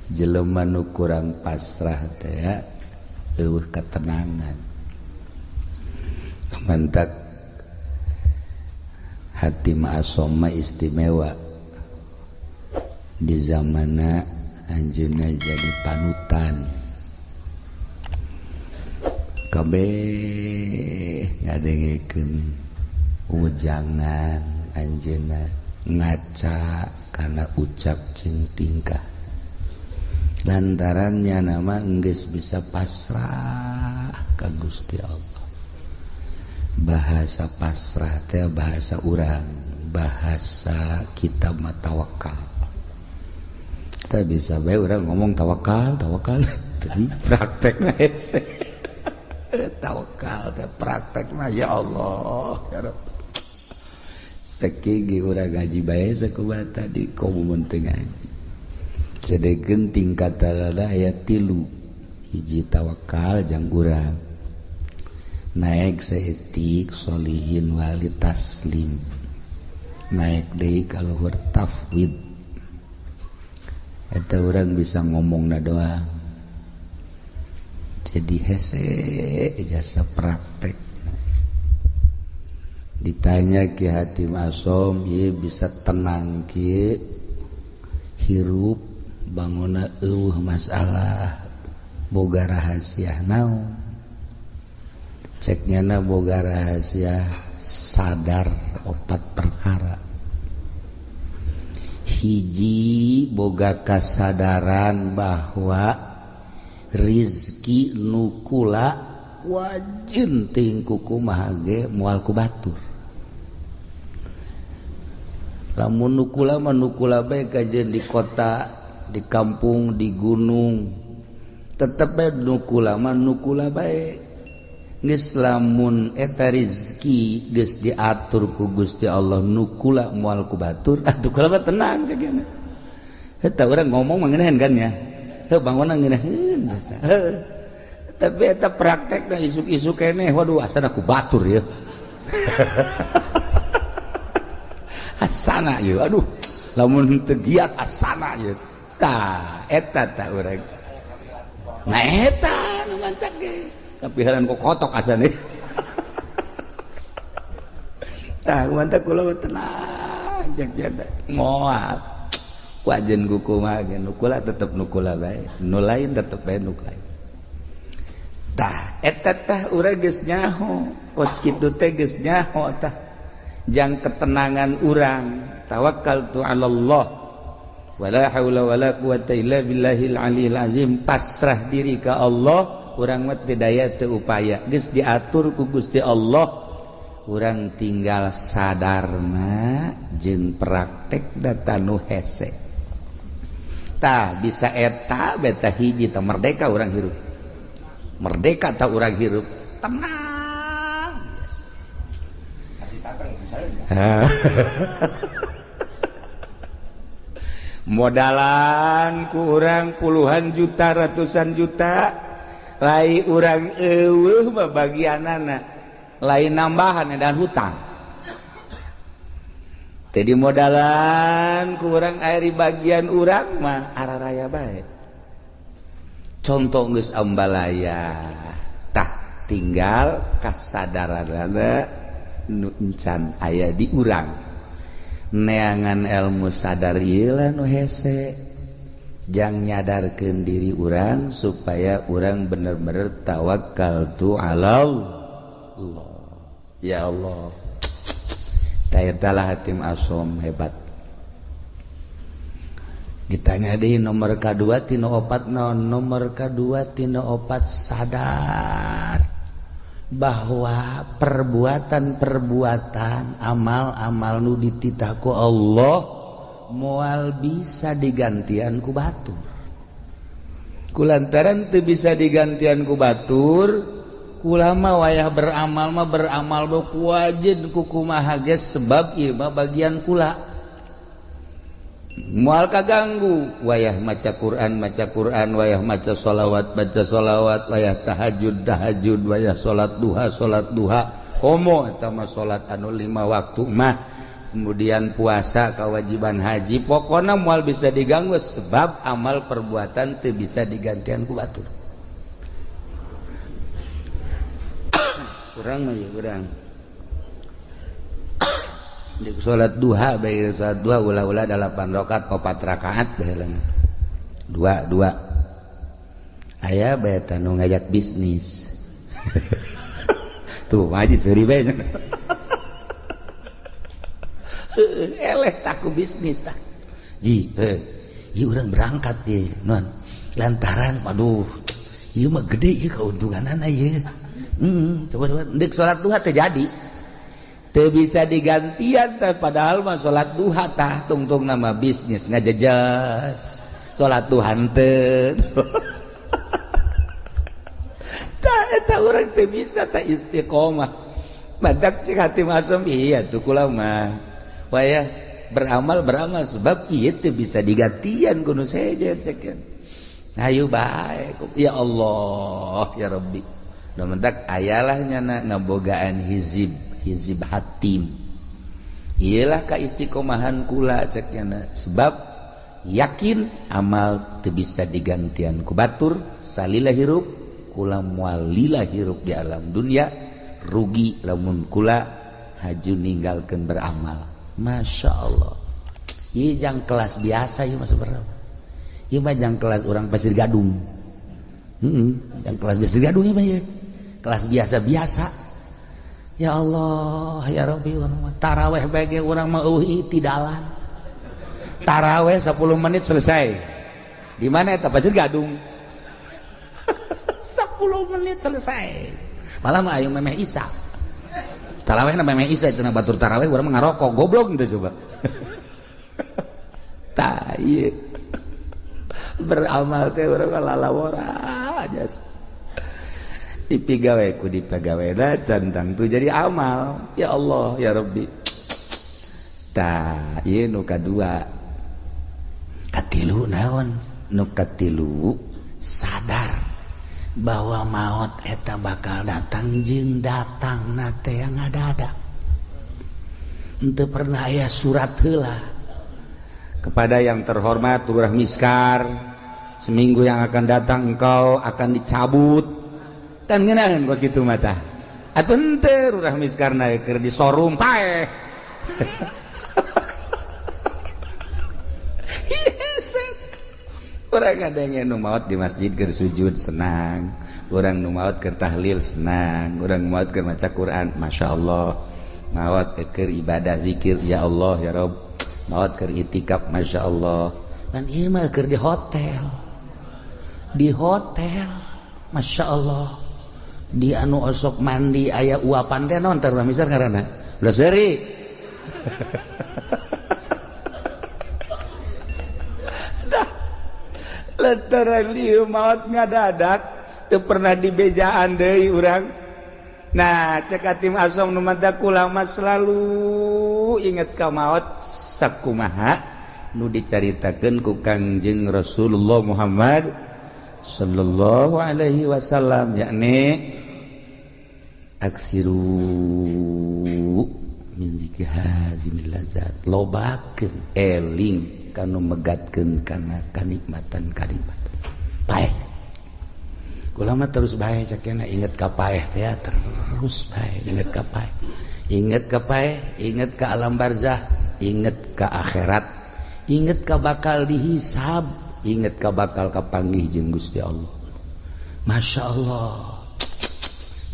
Jelema nu kurang pasrah teh eueuh ketenangan. Mantak hati ma'asoma istimewa di zamana anjeunna jadi panutan. Kabeh ngadengekeun ujangan anjeunna ngaca kana ucap jeung tingkah. Lantarannya nama enggeus bisa pasrah ka Gusti Allah. Bahasa pasrah teh bahasa urang, bahasa kita mah tawakal. Kita bisa bae urang ngomong tawakal, tawakal, tapi praktekna hese. Tawakal teh praktekna ya Allah, ya Rabb. Sakigi urang ngaji bae sakumaha tadi komo mun teu ngaji. Sedekeun tingkatan aya tilu, hiji tawakal jang urang. Naik saeutik solihin wali taslim, naik deui ka luhur tafwid. Eta urang bisa ngomongna doang jadi hese jasa praktek. Ditanya Ki Hatim Asom, ieu bisa tenang kieu hirup bangunna eueuh masalah boga rahasia naon? Ceknya na boga rahasia sadar opat perkara. Hiji boga kasadaran bahwa rizki nukula wajin ting kumaha ge moal ku batur. Lamun nukula mah nukula bae kajeun di kota, di kampung, di gunung, tetep bae nukula mah nukula bae. Geus lamun eta rizki geus diatur ku Gusti Allah nukula moal ku batur, atuh kula mah tenang cek nya. Eta urang ngomong mah ngeunaheun kan ya. Heuh bangunna ngeunaheun biasa. Heuh. Tapi eta praktekna isuk-isuk keneh waduh asana ku batur ya. Asana ieu aduh lamun teu giat asana ieu. Tah eta tah urang. Nah eta nu mantak ge. Kapiharan kok kotok asane. Tah mantak kula mah tenang cek jada. Moal. Wajen kumaha ge nu kula tetep nu kula bae, nu lain tetep bae nu lain. Tah eta tah urang geus nyaho, kos kitu teh geus nyaho tah. Jang ketenangan urang, tawakkaltu 'ala Allah. Wala haula wala quwata illa billahil aliyil azim, pasrah diri ka Allah. Urang mah teu daya teu upaya, geus diatur ku Gusti Allah. Urang tinggal sadarna jeung praktek data nu hese. Tah bisa eta beta hiji tah merdeka urang hirup. Merdeka tah urang hirup tenang. Modalan ku urang puluhan juta ratusan juta lai urang eueuh babagianana lain nambahan dan hutang. Jadi modalan ku urang ari bagian urang mah araraya bae. Contoh geus ambalaya tah tinggal kasadaranana nu encan aya di urang. Neangan ilmu sadar ieu lah nu hese. Jang nyadarkeun diri urang supaya urang bener-bener tawakal tu 'ala Allah. Ya Allah. Taala Hatim Asom hebat. Ditanya deui nomor kadua tina opat naon? Nomor kadua tina opat sadar bahwa perbuatan-perbuatan amal-amal nu dititah ku Allah moal bisa digantian ku batur. Kulantaran teu bisa digantian ku batur, kulama wayah beramal mah beramal bae kuwajeun ku kumaha ge sebab ieu mah bagian kula. Moal kaganggu wayah maca Quran wayah maca sholawat wayah tahajud tahajud wayah salat duha komo eta mah salat anu 5 waktu mah kemudian puasa, kewajiban haji, pokoknya moal bisa diganggu sebab amal perbuatan teu bisa digantian ku batur. Kurang mah ya urang. Di salat duha bae salat duha ulah-ulah 8 rakaat 4 rakaat bae. Dua dua. Aya bae tah nu ngajak bisnis. Tuh haji seuri bae. Eleh taku bisnis tah. Ji, ieu urang berangkat ye, non. Lantaran aduh, ieu mah gede ieu keuntunganana ieu. Coba-coba ndek salat duha teh jadi. Teu bisa digantian teh padahal mah salat duha tah tungtung nama bisnis ngajejas. Salat duha henteu. Tah eta urang teu bisa tah istiqomah. Badak cek hati masum iya tuh kula mah. Waya beramal beramal sebab ieu teu bisa digantian ku nu sejen cekeun. Ayo bae ya Allah ya Rabbi. Nu mentak ayalah nyana ngabogaan hizib hizib hatim. Iyalah ka istiqomahan kula cek nyana sebab yakin amal teu bisa digantian ku batur salila hirup kula moal lila hirup di alam dunia rugi lamun kula haju ninggalkeun beramal. Masya Allah. Ieu jang kelas biasa ieu mah sebenarnya. Ieu mah jang kelas urang Pasir Gadung. Jang kelas Pasir Gadung ieu mah ieu. Kelas biasa-biasa. Ya Allah, ya Rabbi, urang mah taraweh bae ge urang mah eueuh tidalan. Taraweh 10 menit selesai. Di mana eta Pasir Gadung? 10 menit selesai. Malah mah ayo memeh isya. Taraweh na memeh isya cenah batur taraweh urang mah ngarokok goblok teh coba. Tah ieu. Beramal teh urang mah lalawora aja. Dipigawe ku dipagawena can tangtu jadi amal. Ya Allah ya Rabbi. Tah ieu nu kadua. Katilu naon? Nu katilu sadar bahwa maut eta bakal datang jeung datang na teh ngadadak. Henteu pernah aya surat heula. Kepada yang terhormat Lurah Miskar, seminggu yang akan datang engkau akan dicabut. Tan ngeunaheun kos kitu mah tah. Atuh henteu Lurah Miskar na keur disorum paeh. Orang ada yang nu maot di masjid keur sujud senang, orang nu maot keur tahlil senang, orang maot keur maca Quran, masya Allah, maot keur ibadah zikir ya Allah ya Rob, maot keur itikaf masya Allah. Kan ieu mah keur di hotel, masya Allah, di anu osok mandi aya uapan teh naon teh misal ngaranna, ulah seuri. Lantaran lieu maot ngadadak teu pernah dibejaan deui urang. Nah, cek Hatim Asom nu manta kula mah selalu inget ka maot sakumaha nu dicaritakeun ku Kangjeng Rasulullah Muhammad sallallahu alaihi wasallam yakni aksiru min zikri hazimil lazat, lobakeun eling kanu megatkeun kana kanikmatan kanikmatan paeh. Kula mah terus bae cakena inget ka paeh teh terus bae inget ka paeh, inget ka paeh, inget ka alam barzah, inget ka akhirat, inget ka bakal dihisab, inget ka bakal kapanggih jeung Gusti Allah. Masya Allah.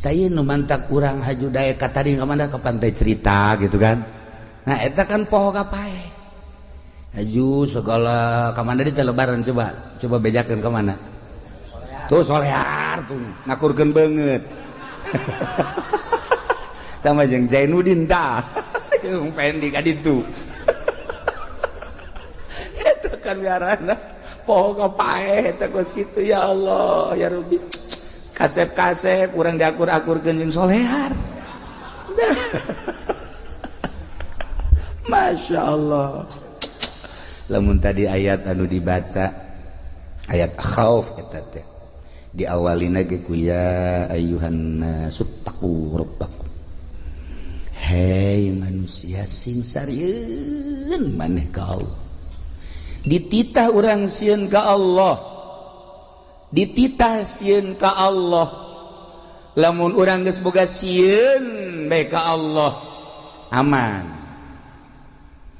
Tah nu mantak urang haju daek ka tadi ka mana ka pantai cerita gitu kan. Nah eta kan poho ka paeh. Haju segala ka mana di lebaran coba coba bejakeun ka mana. Tuh solear tuh ngakurkeun beungeut. Tah mah jeung Zainuddin tah. Jeung Pendi ka ditu. Eta kan ngaranna poho ka paeh eta kos kitu ya Allah ya Rabbi. Kasep-kasep urang diakur-akurkeun jeung solear. Masya Allah. Lamun tadi ayat anu dibaca ayat khauf eta teh diawalina ge ku ya ayyuhan nasu taqu rabbakum. Hei manusia, sing sarieun maneh ka Allah. Dititah urang sieun ka Allah, dititah sieun ka Allah. Lamun urang geus boga sieun bae ka Allah, aman.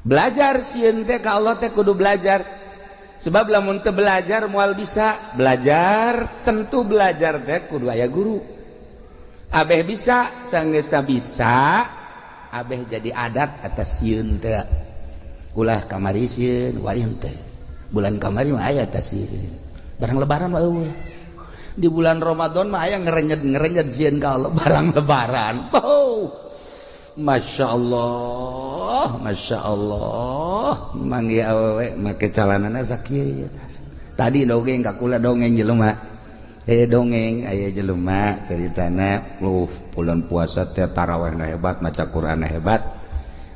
Belajar sieun teh ka Allah teh kudu belajar, sebab lamun teu belajar moal bisa. Belajar, tentu belajar teh kudu aya guru. Abeh bisa, sanggeus bisa, abeh jadi adat atas sieun teh. Ulah kamari sieun, wali teh. Bulan kamari mah aya tas sieun. Barang Lebaran mah euweuh. Di bulan Ramadan mah aya ngerenyet-ngerenyet sieun ka Allah barang Lebaran. Oh. Masya Allah, Masya Allah, manggih awewe make calanana sakieu. Tadi dongeng ka kula, dongeng jelema. Eh, dongeng aya jelema ceritana, lu bulan puasa teh tarawehna hebat, maca Quran hebat.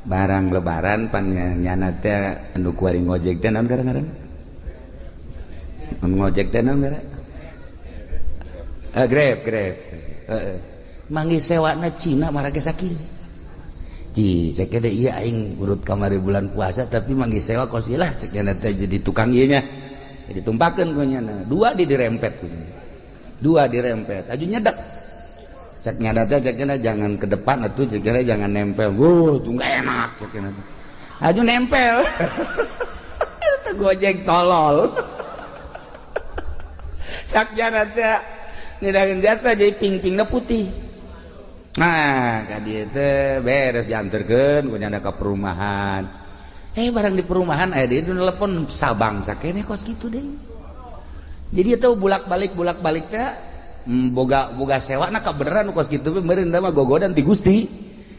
Barang Lebaran pan nyana teh anu kuari ngojek teh naon ngaran? Anu ngojek teh naon ngaran? Grab, Grab. Heeh. Manggih sewana Cina marake sakieu. Ji, cek deh, iya, aing urut kamari bulan puasa tapi manggih sewa kos lah, cek teh jadi tukang ieu nya. Jadi tumpakeun ku nyana. Dua di dirempet ku. Dua dirempet. Aju nyedek. Cek nyada teh, cek jangan ke depan atuh, cek jangan nempel. Wuh, tuh enggak enak, cek teh. Aju nempel. Itu Gojek tolol. Cak nyana teh ngidangan jasa jadi ping-pingna putih. Nah, ka dieu teh beres dianterkeun ku nyana ka perumahan. Eh, barang di perumahan aya dia telepon Sabang sakene kos kitu deh. Jadi itu bulak-balik bulak-balik teh boga boga sewa na kabeneran kos kitu meureun mah gogodan ti Gusti.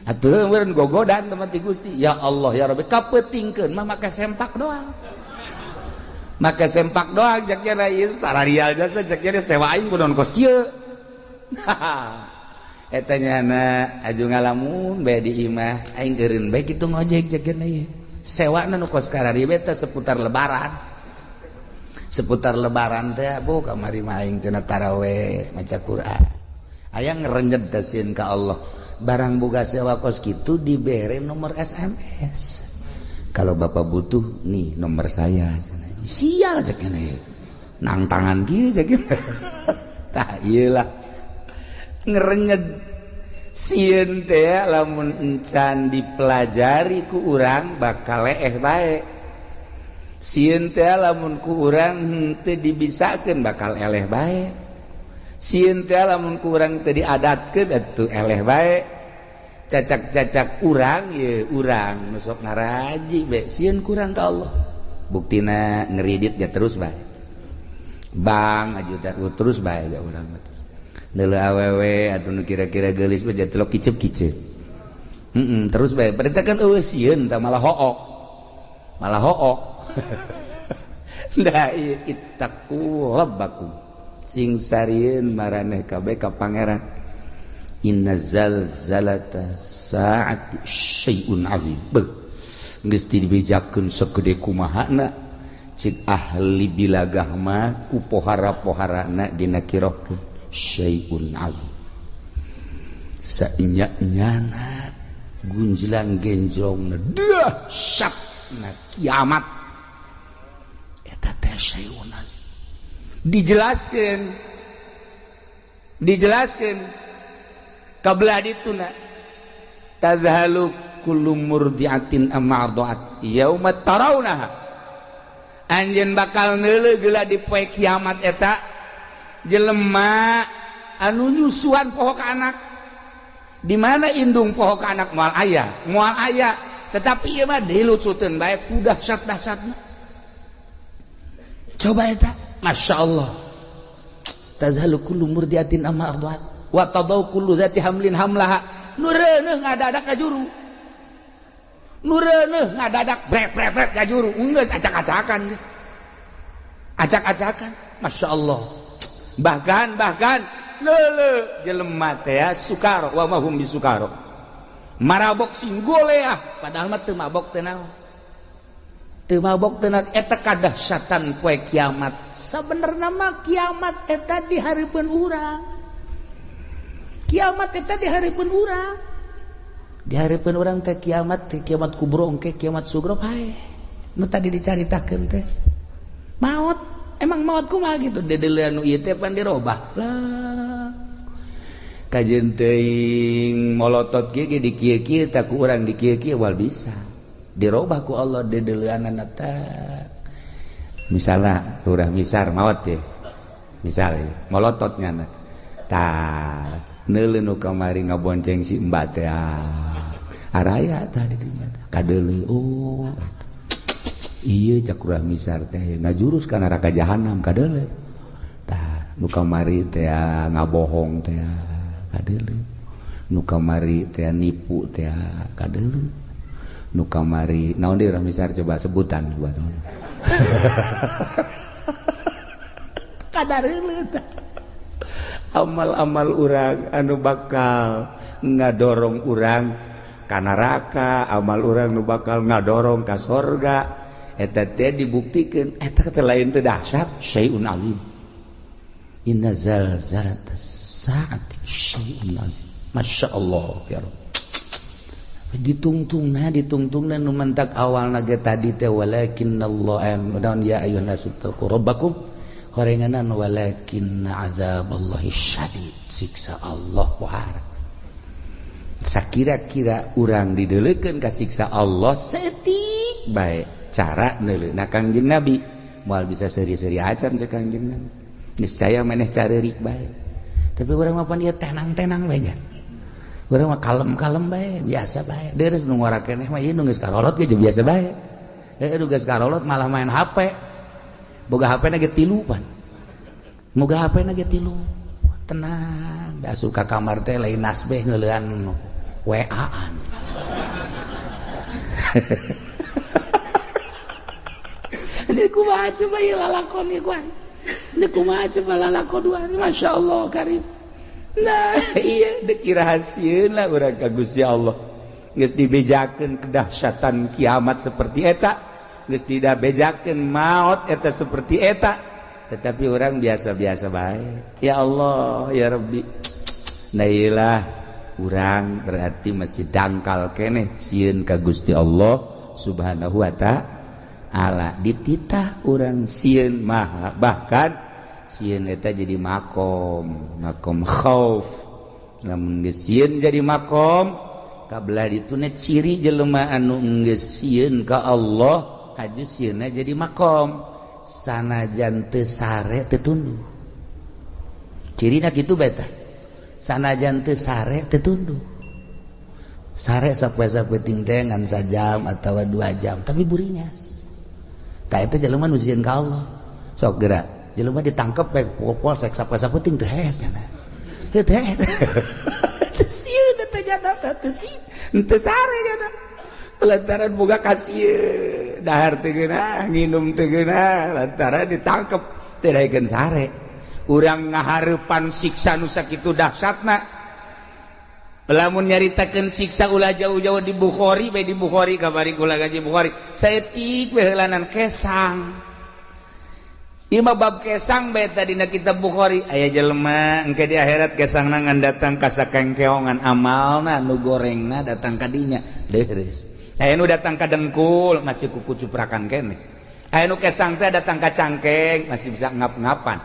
Atuh meureun gogodan teman ti Gusti. Ya Allah ya Rabbi, kapeutingkeun mah make sempak doang. Make sempak doang, cek nya ieu sararial jasa, cek nya sewa aing kunaon kos kieu. Eta nyana aju ngalamun bae di imah, aing eureun bae kitu ngojek, cek nya ieu. Sewana nu kos karari teh seputar Lebaran. Seputar Lebaran teh, bu, kamari mah aing cenah taraweh maca Quran. Aya ngerenjet sieun ka Allah. Barang boga sewa kos kitu dibere nomor SMS. "Kalau Bapak butuh, nih nomor saya." Sial, cek nya. Nang tangan kieu, cek. Tah, ieu lah ngerenyet sieun teh. Lamun encan dipelajari ku urang bakal leeh bae. Sieun teh lamun ku urang henteu dibisakeun bakal eleh bae. Sieun teh lamun ku urang teu diadatkeun atuh eleh bae. Cacak-cacak urang ye, urang nu sok ngaraji be sieun kurang ka Allah. Buktina ngeridit ya terus bae. Bang aju terus bae ga urang mah. Neuleuh awewe atuh nu kira-kira geulis mah jadi kicep-kicep. Terus bae. Perintah kan eueuh sieun tah, malah hook. Malah hook. Nah, ittaqu rabbakum. Sing sarieun maraneh kabeh ka Pangeran. Inna zalzalata saati syai'un azim. Beuh. Geus dibejakeun segede kumahana, cek ahli bilagah mah ku pohara-poharana dinakirohkeun syai'un azim. Sainya-nyana gunjlang genjrong dahsyat na kiamat eta teh syai'un azim. Dijelaskeun, dijelaskeun kabelah dituna, tazhalu kullu murdiatin amma arda'at yauma tarawnaha. Anjeun bakal neuleuh geula di poe kiamat eta jelema anu nyusuan poho ka anak. Di mana indung poho ka anak? Moal aya, moal aya. Tetapi ieu mah dilucuteun bae ku dahsyat-dahsyatna. Coba eta, Masya Allah. Tadhalu kullu murdiatin amma arda'at wa tadau kullu dzati hamlin hamlaha. Nu reuneuh ngadadak ka juru, nu reuneuh ngadadak brek brek brek ka juru. Geus acak-acakan, geus acak-acakan. Masya Allah. Bahkan bahkan lele jelema teh sukaro wa mahum bisukaro, marabok sing goleah, padahal mah teu mabok teu naon, teu mabok teu naon. Eta kadahsyatan poe kiamat. Sabenerna mah kiamat eta di hareupeun urang, kiamat eta di hareupeun urang. Di hareupeun urang teh kiamat teh, kiamat kubro engke, kiamat sugro pae. Nu tadi dicaritakeun teh. Maot, emang maot kumaha gitu? Dedeulean nu ieu teh pan dirobah. Lah. Kajeun teuing molotot kieu ge di kieu-kieu tah ku urang di kieu-kieu wal bisa. Dirobah ku Allah dedeuleanana teh. Misalna Lurah Misar maot teh. Misal molotot nyana. Tah, neuleuh nu kamari ngabonceng si Mbak teh. Araya tah di dinya kadeuleu. Oh. Ieu cak Lurah Misar teh ngajurus ka neraka jahanam kadeuleu. Tah, nu kamari teh ngabohong teh kadeuleu. Nu kamari teh nipu teh kadeuleu. Nu kamari naon deui Lurah Misar coba sebutan buat kadareuleu tah. Amal-amal urang anu bakal ngadorong urang ka neraka, amal urang nu bakal ngadorong ka sorga, eta teh dibuktikeun eta teh lain teh dahsyat, syai'un azim. Inna zalzalatas saati syai'un azim. Masya Allah ya Rabb. Ditungtungna ditungtungna nu mentak awalna ge tadi teh walakinnallah naon ya ayyuhan nasu taqu rabbakum horenganan walakin azaballahi syadid, siksa Allah pohara. Sakira-kira urang dideulekeun ka siksa Allah setik bae cara neuleuna Kangjeng Nabi, moal bisa seuri-seuri acan cek Kangjeng Nabi. Niscaya maneh careurik bae. Tapi urang mah pan ieu tenang-tenang bae nya. Urang mah kalem-kalem bae, biasa bae. Deres nu ngora keneh mah ieu nu geus karolot ge biasa bae. Heuh nu geus karolot malah main HP. Boga HP na ge tilu pan. Boga HP na ge tilu. Tenang, da asup ka kamar teh lain nasbeh ngeulean WA-an. Ini kumaha coba ieu lalakon ieu kuan. Ini kumaha coba lalakon dua. Masya Allah karim. Nah, iya dek rahasieun lah urang ka Gusti Allah. Geus dibejakeun kedahsyatan kiamat seperti eta, geus tidak bejakeun maot eta seperti eta, tetapi orang biasa-biasa bae. Ya Allah, ya Rabbi. Nah iyalah urang berarti masih dangkal keneh sieun ka Gusti Allah Subhanahu wa ta'ala. Dititah urang sieun maha, bahkan sieun eta jadi makom, makom khauf. Lamun geus sieun jadi makom, kabelah dituna ciri jelema anu geus sieun ka Allah, haju sieunna jadi makom. Sanajan teu sare teu tunduh. Cirina kitu bae tah. Sanajan teu sare teu tunduh. Sare sapoe-sapoe teh ngan sajam atawa 2 jam, tapi buringas. Tah eta jelema nu sieun ka Allah. Sok geura jelema ditangkep bae polsek sapoe-sapoe teu hees nya. Teu hees. Teu sieun eta jana teh teu sieun. Teu sare jana. Lantaran boga kasieun, dahar teu geunah, nginum teu geunah, lantaran ditangkep teu daekeun sare. Urang ngahareupan siksa nu sakitu dahsyatna. Lamun nyaritakeun siksa ulah jauh-jauh di Bukhari bae, di Bukhari kamari kula gaji Bukhari. Saeutik bae heulanan kesang. Ieu mah bab kesang bae tadi na kitab Bukhari. Aya jelema engke di akhirat kesangna ngan datang ka sakengkeongan amalna nu gorengna datang ka dinya deureus. Aya nu datang ka dengkul masih kuku cuprakan keneh. Aya nu kesang teh datang ka cangkeng masih bisa ngap-ngapan.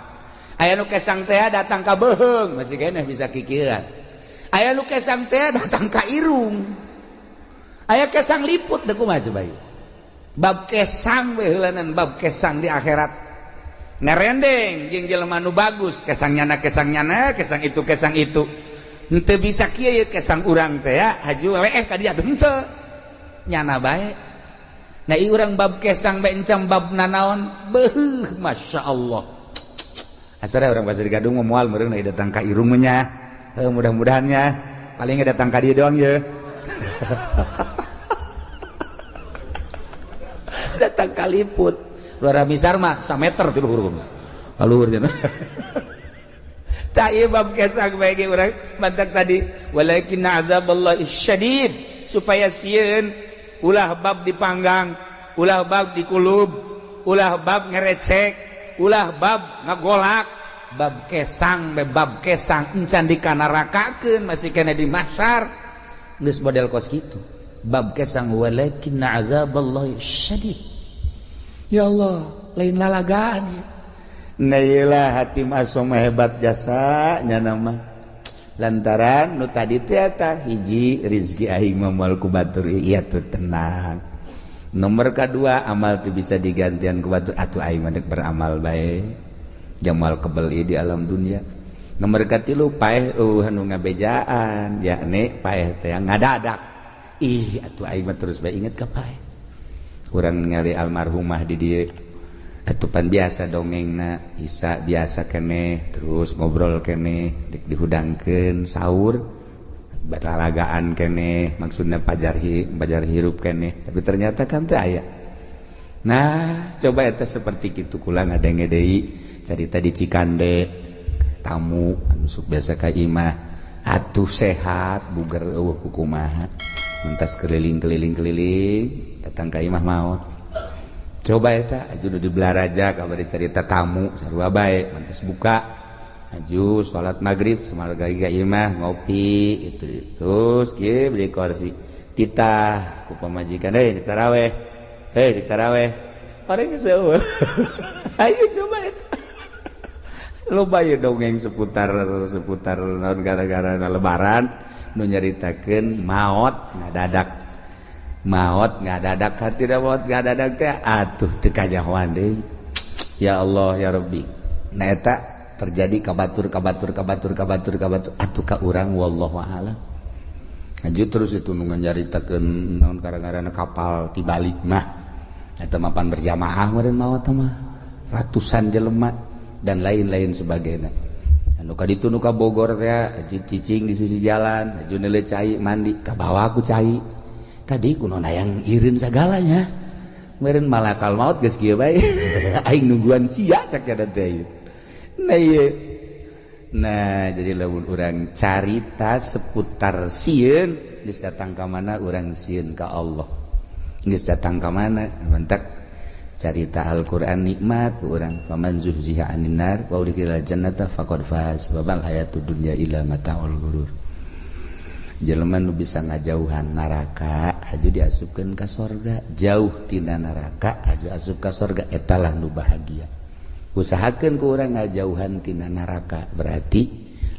Aya nu kesang teh datang ka beuheung masih keneh bisa kikieuan. Aya nu kesang teh datang ka irung. Aya kesang liput teh kumaha coba ieu. Bab kesang we heulanan bab kesang di akhirat. Ngerendeng jeung jelema nu bagus kesang nyana kesang itu kesang itu. Henteu bisa kieu ye kesang urang teh ya haju leeh ka dia henteu. Nyana bae. Nah ieu urang bab kesang bae encam bab nanaon beuh Masya Allah. Asal orang Pasir Gadung moal meureun datang ka irung nya. Mudah-mudahannya paling datang ka dieu doang ye. Datang ka liput. Luar Misar mah sameter ti luhur kumaha. Kaluhur cenah. Tah ieu bab kesang bae ge urang mantak tadi walakin azaballahi syadid supaya sieun ulah bab dipanggang, ulah bab dikulub, ulah bab ngerecek, ulah bab ngagolak, bab kesang be bab kesang encan dikanarakakeun masih kena di mahsyar. Geus model kos kitu. Bab kesang walakin azaballahi syadid. Ya Allah, lain lalagaan ya. Nah iyalah Hatim Asom hebat jasa nya nama. Lantaran nu tadi teh eta hiji rizki aing mah moal ku batur, iya tuh tenang. Nomor kedua, amal tuh bisa digantian ku batur, atuh aing mah dek beramal bae. Jamal kebeli di alam dunia. Nomor katilu, paeh eueuh anu ngabejaan, yakni paeh teh ngadadak. Ih, atuh aing mah terus bae inget ka paeh. Urang ningali almarhumah di dieu, atupan biasa dongengna, isa biasa keneh, terus ngobrol keneh, dek dihudangkeun sahur, batalagaan keneh, maksudna pajar hi, pajar hirup keneh, tapi ternyata kan teu aya. Nah, coba eta seperti kitu kula ngadenge deui carita di Cikande, tamu anu sok biasa ka imah, atuh sehat, buger eueuh kukumaha, mentas keliling-keliling-keliling, datang ka imah maot. Coba eta aju nu di Belaraja kamari cerita tamu sarua bae, mentas buka aju salat maghrib samarga ka imah ngopi itu, terus kieu beli kursi titah ku pamajikan, hei ditaraweh, hei ditaraweh, orang geus eueuh. Ayo coba eta loba ye dongeng seputar seputar naon gara-gara lebaran nu nyaritakeun maot ngadadak, maot ngadadak, hartina maot ngadadak teh atuh teu kanyahoan deui. Ya Allah ya Rabbi. Nah eta terjadi ka batur ka batur ka batur ka batur ka batur atuh ka urang, wallahu a'lam. Aju terus itu nu nyaritakeun naon gara-gara kapal tibalik mah eta mapan berjamaah meureun maot mah ratusan jelema dan lain-lain sebagainya. Anu ka ditu nu ka Bogor teh aju cicing di sisi jalan, aju neuleuh cai mandi, ka bawa ku cai. Tadi kuno hayang ireun sagalanya. Meureun malakal maut geus kieu bae. Aing nungguan sia cak ada teh. Nah ieu. Nah, jadi lamun urang carita seputar sieun, geus datang ka mana urang sieun ka Allah. Geus datang ka mana mentak carita Al-Qur'an nikmat urang, faman zuhziha 'anil nar wa udkhilal jannata faqad faz wa mal hayatud dunya illa mataul ghurur. Jelema nu bisa ngajauhan neraka aju diasupkeun ka sorga, jauh tina neraka aju asup ka sorga, etalah nu bahagia. Usahakeun ku urang ngajauhan tina neraka, berarti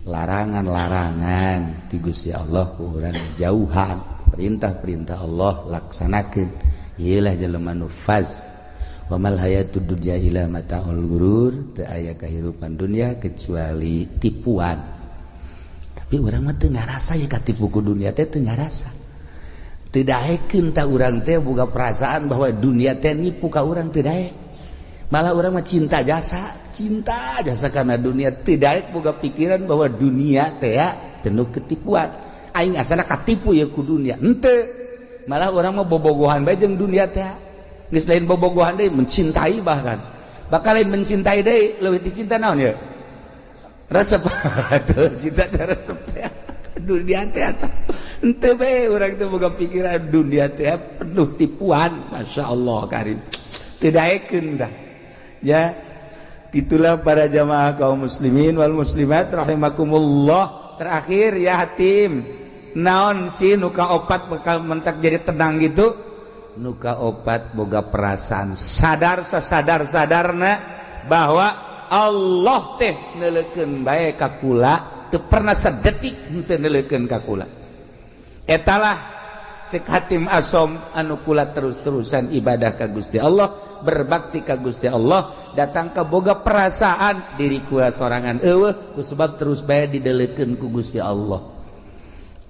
larangan-larangan ti Gusti Allah ku urang jauhan, perintah-perintah Allah laksanakeun. Ieulah jelema nu faz. Wa mal hayatud dunya illa mataul ghurur, teu aya kahirupan dunia kecuali tipuan. Tapi urang mah teu ngarasa ya katipu ku dunia teh, teu ngarasa. Teu daekeun tah urang teh boga perasaan bahwa dunia teh nipu ka urang, teu daek. Malah urang mah cinta jasa karena dunia, teu daek boga pikiran bahwa dunia teh penuh ketipuan. Aing asana katipu ya ku dunia. Henteu. Malah urang mah bobogohan bae jeung dunia teh. Geus lain bobogohan deui, mencintai bahkan. Bakal lain mencintai deui, leuwih ti cinta naon ya? Resep. Tuh, cinta teh resep teh. Dunia teh eta. Henteu bae urang teh boga pikiran dunia teh penuh tipuan. Masya Allah karim. Teu daekeun dah. Ya, itulah para jamaah kaum muslimin wal muslimat rahimakumullah. Terakhir ya Hatim, naon sih nuka opat bakal mentak jadi tenang gitu? Nuka opat boga perasaan sadar sasadar sadarna bahwa Allah teh neuleukeun bae ka kula, teu pernah sedetik henteu neuleukeun ka kula. Etalah cek Hatim Asom anu kula terus-terusan ibadah ka Gusti Allah, berbakti ka Gusti Allah, datang ke boga perasaan diri kula sorangan eueuh ku sebab terus bae didelekeun ku Gusti Allah.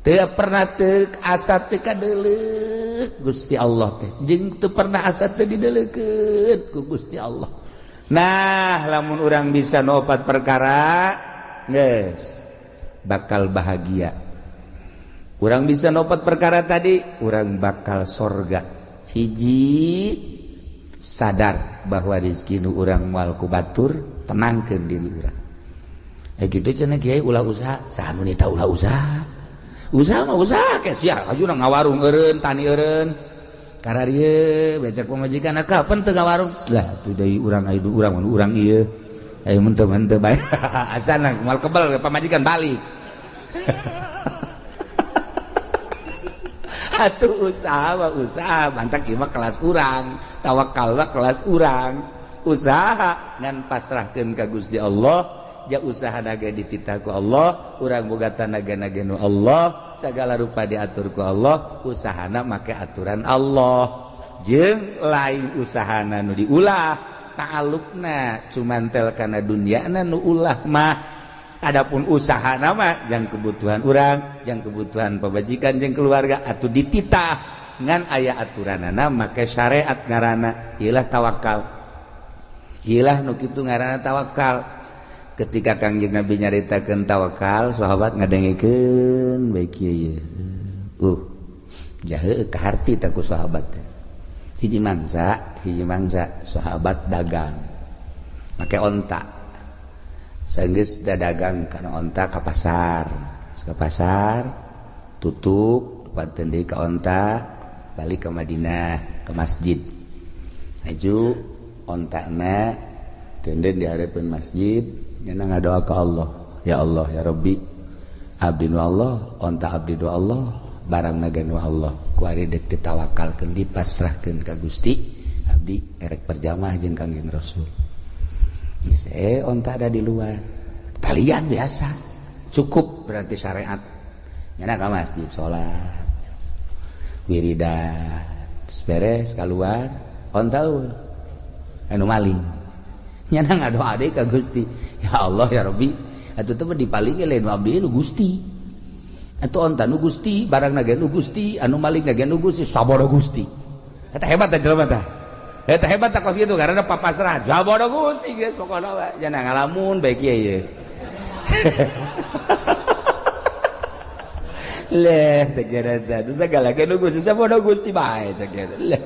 Teu pernah teu asa teu kadeleuk Gusti Allah teh, jeung teu pernah asa teu didelekeun ku Gusti Allah. Nah, lamun urang bisa nu opat perkara, geus bakal bahagia. Urang bisa nu opat perkara tadi, urang bakal sorga. Hiji, sadar bahwa rezeki nu urang moal ku batur, tenangkeun diri urang. Eh gitu cenah kiai, ulah usaha, saha nu nita ulah usaha? Usaha mah usaha ke sia, aju ngawarung eureun, tani eureun. Kararieu becek pamajikan, kapan teu ngawarung? Lah atuh deui urang aya urang mun urang ieu. Ayo mun teu mun teu bae. Asana moal kebel pamajikan balik. Atuh usaha mah usaha, mantak ieu mah kelas urang, tawakal mah kelas urang. Usaha ngan pasrahkeun ka Gusti Allah, ja usaha naga dititah ku Allah, urang boga tanaga naga nu Allah, segala rupa diatur ku Allah, usahana make aturan Allah. Jeung lain usahana nu diulah, ta'alluqna cuman tel kana dunyana nu ulah mah. Adapun usaha nama yang kebutuhan urang, yang kebutuhan pabajikan jeung keluarga atau dititah ngan aya aturanana make syariat ngaranna ieulah tawakal. Ieulah nu kitu ngaranna tawakal. Ketika Kangjeng Nabi nyaritakeun tawakal, sahabat ngadengekeun bae kieu ye. Jahe kaharti tah ku sahabat teh. Hiji mangsa sahabat dagang make onta. Sanggeus dagang kana onta ka pasar. Ka pasar tutup paten deui ka onta, balik ke Madinah ke masjid. Aju ontana tenden di hareupeun masjid, nyana ngadoa ka Allah. Ya Allah ya Rabbi, abdi nu Allah, onta abdi nu Allah, barang naga nu Allah. Ku ari dek ditawakalkeun, dipasrahkeun ka Gusti, abdi erek berjamaah jeung Kangjeng Rasul. Geus onta ada di luar. Talian biasa. Cukup berarti syariat. Nyana ka masjid salat. Wiridan, beres keluar, onta eueuh. Anu maling. Nyana ngadoa deui ka Gusti. Ya Allah ya Rabbi, atuh teh dipaling lain abdi nu Gusti. Atuh onta nu Gusti, barang naga nu Gusti, anu maling naga nu Gusti, sabodo Gusti. Eta hebat teh jelema teh. Eta hebat teh kos kitu karena papasrah. Sabodo Gusti geus pokona we. Jangan ngalamun bae kieu ye. Leh, cek eta teh segala ge nu Gusti sabodo Gusti bae cek eta. Leh.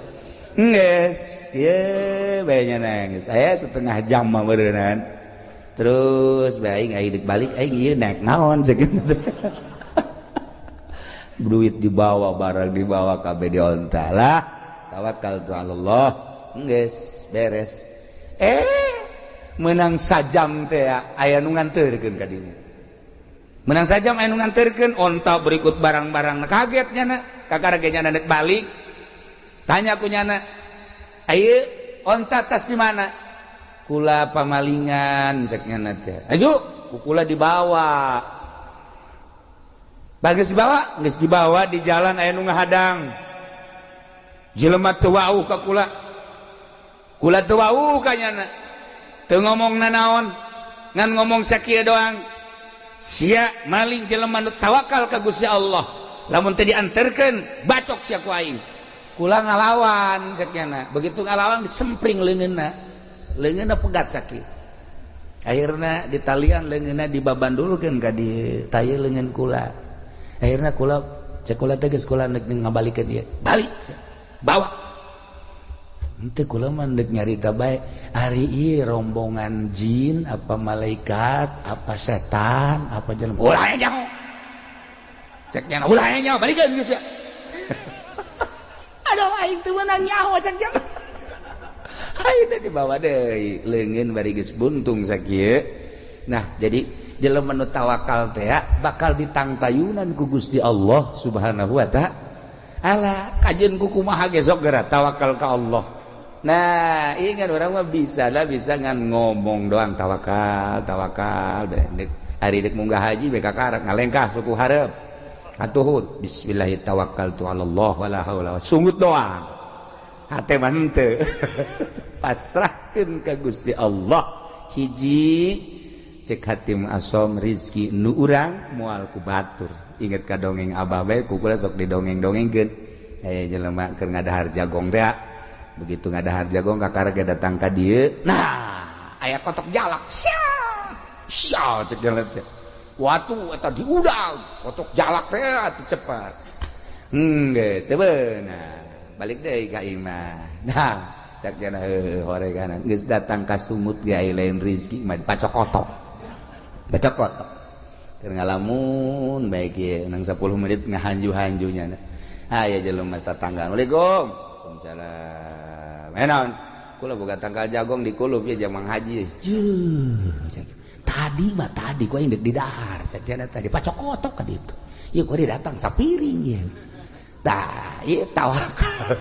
Geus, ieu bae nya geus. Aya setengah jam mah beureunan. Terus bae aing deuk balik aing ieu naik naon cek eta. Duit dibawa, barang dibawa kabeh di onta lah. Tawakal tu Allah. Geus beres. Menang sajam teh aya nu nganterkeun ka dinya. Menang sajam aya nu nganterkeun onta berikut barang-barang. Kaget nyana, kakara ge nyana deuk balik. Tanya ku nyana, "Ayeuna onta tas di mana?" Kula pamalingan cek nyana teh. Ayo, ku kula dibawa. Bagus dibawa, geus dibawa di jalan aya nu ngahadang. Jelema teu wauh ka kula. Kula teu wauh ka nyana. Teu ngomong nanaon, ngan ngomong sakieu doang. Sia maling jelema nu tawakal ka Gusti Allah. Lamun teu dianterkeun, bacok sia ku aing. Kula ngalawan cek nyana. Begitu ngalawan disempring leungeunna. Leungeunna pegat sakieu. Akhirna ditalian leungeunna dibabandulkeun ka di taye leungeun kula. Akhirna kula cek kula teh geus kula neuk ngabalikeun ieu. Balik bawa. Henteu kula mah deuk nyarita bae. Ari ieu rombongan jin apa malaikat apa setan apa jelema. Ulah nyaho. Cek nyana ulah nyaho balikeun geus ya. Aduh aing teu meunang nyaho cek nyana. Ayeuna dibawa deui leungeun bari geus buntung sakieu. Nah, jadi jelema nu tawakal teh bakal ditangtayunan ku Gusti Allah Subhanahu wa ta'ala. Kajeun ku kumaha ge sok geura tawakal ka Allah. Nah, ingat orang mah bisa lah bisa ngan ngomong doang tawakal, tawakal dek ari dek munggah haji be kakarak ngalengkah suku hareup. Atuh bismillah tawakkaltu ala Allah wala haula sungut doang. Hate mah henteu. Pasrahkeun ka Gusti Allah. Hiji cek hatim asom rizki nu urang moal ku batur. Inget ka dongeng abah bae ku kula sok didongeng-dongengkeun. Aya jelema keur ngadahar jagong teh. Begitu ngadahar jagong kakara ge datang ka dieu. Nah, aya kotok jalak. Sia. Sia cek jelema teh. Watu eta diudang, kotok jalak teh atuh cepat. Geus teu beunang. Balik deui ka imah. Nah, cek jana heuh horeganan geus datang ka sumut ge aya lain rizki mah pacokotok. Pacokotok. Keur ngalamun bae kieu nang 10 menit ngahanju-hanjunya. Aya jelema tetangga. Assalamualaikum. Waalaikumsalam. Naon? Kula boga tangkal jagong di kulub ya jamang haji. Jeuh. Tadi mah tadi ku aing deuk didahar sakiana tadi pacokotok ka ditu. Ieu ku datang sapiring ieu. Tah, ieu tawakal.